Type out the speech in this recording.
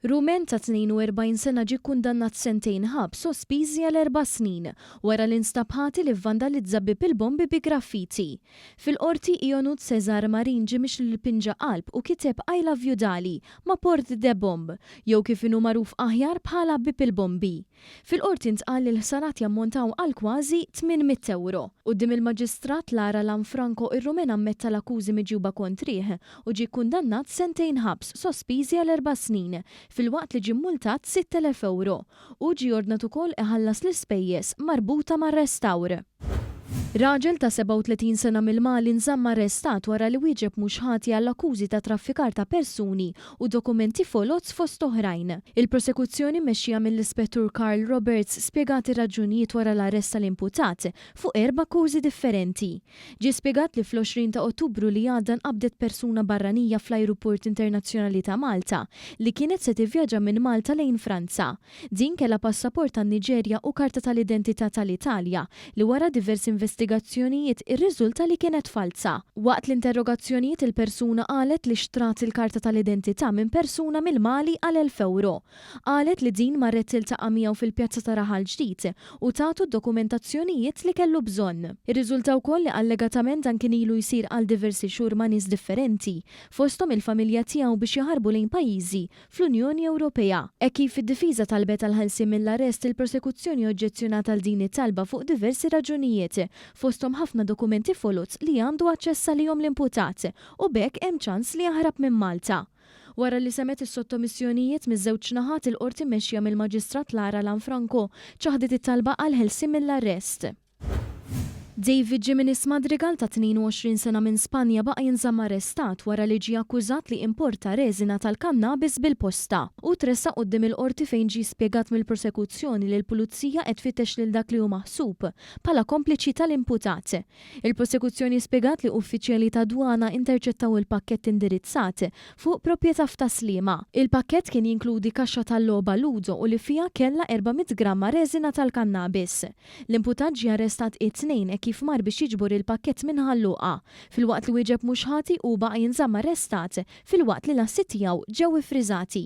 Rumen ta' 42 sena ġie kkundannat sentejn ħabs sospiżi għal erba' snin wara li nstab ħati li vvandalizza bieb il-bombi bi graffiti. Fil-Qorti, Ionut Cesar Marin ġie mixli li pinġa qalb u kiteb I love you Dali ma' Porte de Bombe, jew kif inhu magħruf aħjar bħala Bieb il-Bombi. Fil-Qorti ntqal li l-ħsarat jammontaw għal kważi 800 ewro. Quddiem il-Maġistrat Lara Lanfranco ir-Rumen ammetta l-akkużi miġjuba kontrih u ġie kkundannat sentejn ħabs sospiżi għal erba' snin, filwaqt li ġie mmultat 6,000 ewro. Hu ġie ordnat ukoll iħallas l-ispejjeż marbuta mar-restawr. Raġel ta' 37 sena mill-Mali nżamm arrestat wara li wieġeb mhux ħati għall-akkużi ta' traffikar ta' persuni u dokumenti foloz fost oħrajn. Il-prosekuzzjoni mmexxija mill-Ispettur Karl Roberts spjegat ir-raġunijiet wara l-arrest tal-imputat fuq erba' akkużi differenti. Ġie spjegat li fl-20 ta' Ottubru li għadda nqabdet persuna barranija fl-Ajruport Internazzjonali ta' Malta li kienet se tivvjaġġa minn Malta lejn Franza. Din kellha passaport tan-Niġerja u karta tal-identità tal-Italja li wara diversi investigazzjonijiet irriżulta li kienet falza. Waqt l-interrogazzjonijiet il-persuna qalet li xtrat il-karta tal-identità minn persuna mill-Mali għal 1,000 ewro. Qalet li din marret tiltaqa' miegħu fil-pjazza ta' Raħal Ġdid u tatu d-dokumentazzjonijiet li kellu bżonn. Irriżulta wkoll li allegatament dan kien ilu jsir għal diversi xhur ma' nies differenti, fosthom il-familja tiegħu biex jaħarbu lejn pajjiżi fl-Unjoni Ewropea. Hekk kif id-difiża talbet għall-ħelsien mill-arrest, il-prosekuzzjoni oġġezzjonat għal din it-talba fuq diversi raġunijiet, fosthom ħafna dokumenti foloz li għandu aċċess għalihom l-imputat u b'hekk hemm ċans li jaħrab minn Malta. Wara li semgħet is-sottomissjonijiet miż-żewġ naħat, il-Qorti mmexxija mill-Maġistrat Lara Lanfranco ċaħdet it-talba għall-ħelsien mill-arrest. David Jimenez Madrigal ta' 22 sena minn Spanja baqa' jinżamm arrestat wara li ġie akkużat li importa reżina tal-kannabis bil-posta. Hu tressaq quddiem il-Qorti fejn ġie spjegat mill-prosekuzzjoni li l-Pulizija qed tfittex lil dak li hu maħsub bħala kompliċi tal-imputat. Il-prosekuzzjoni spjegat li uffiċjali tad-dwana interċettaw il-pakkett indirizzat fuq proprjetà f'Tas-Sliema. Il-pakkett kien jinkludi kaxxa tal-logħba Ludo u li fiha kellha 400 gramma reżina tal-kannabis. L-imputat ġie arrestat it-Tnejn hekk kif mar biex jiġbor il-pakkett minn Ħal Luqa. Filwaqt li wieġeb mhux ħati hu baqa' jinżamm arrestat filwaqt li l-assi tiegħu ġew iffriżati.